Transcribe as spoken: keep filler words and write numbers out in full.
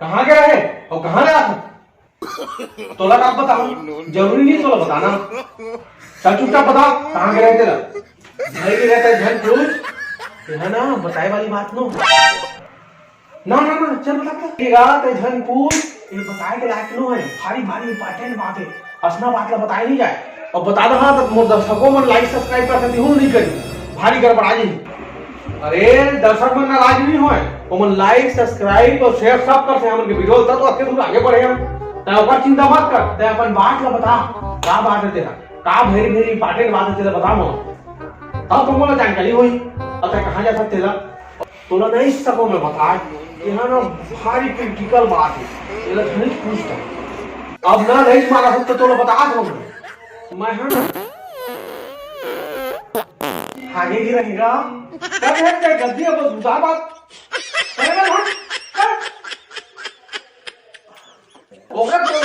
कहाँ गे रहे अउ कहाँ ले आत हस? तोला का बतावंव, जरूरी नहीं तोला बताना। चल चुपचाप बता, कहाँ गे रहे तेला? घर गे रहे तेला झन पूछ। ये है ना बताए वाली बात नो। ना ना ना, चल बता, बता। ये गा तेला झन पूछ, ये बताए के लायक नो है। भारी भारी इंपॉर्टेंट बात है, असना बात ला बताए नहीं जाए। अउ बता दहा त मोर दर्शकों मन लाइक सब्सक्राइब कर सकती हूँ, नहीं करी, भारी गड़बड़ा जी। अरे दर्शक मन नाराज नहीं होय, ओमन लाइक सब्सक्राइब अउ शेयर सब करथे हमन के वीडियो, त तो अतके दूर आगे बढ़े हम। तैं ओकर चिंता मत कर, तैं अपन बात ला बता, का बात है तेला, का very very इंपॉर्टेंट बात है तेला बता मोला, तब तो मोला जानकारी होही। अब तैं कहाँ जाथस तेला, तोला नहीं सको मैं बता, ये ना भारी क्रिटिकल बात है, तेला झन पूछ। अब ना नहीं मारा हो तो तोला बता दो मैं, मैं हाँ। आगे भी रहेगा। कब है तेरा गद्दी अब उदार बात? अरे ना, हट, हट। ओकर तो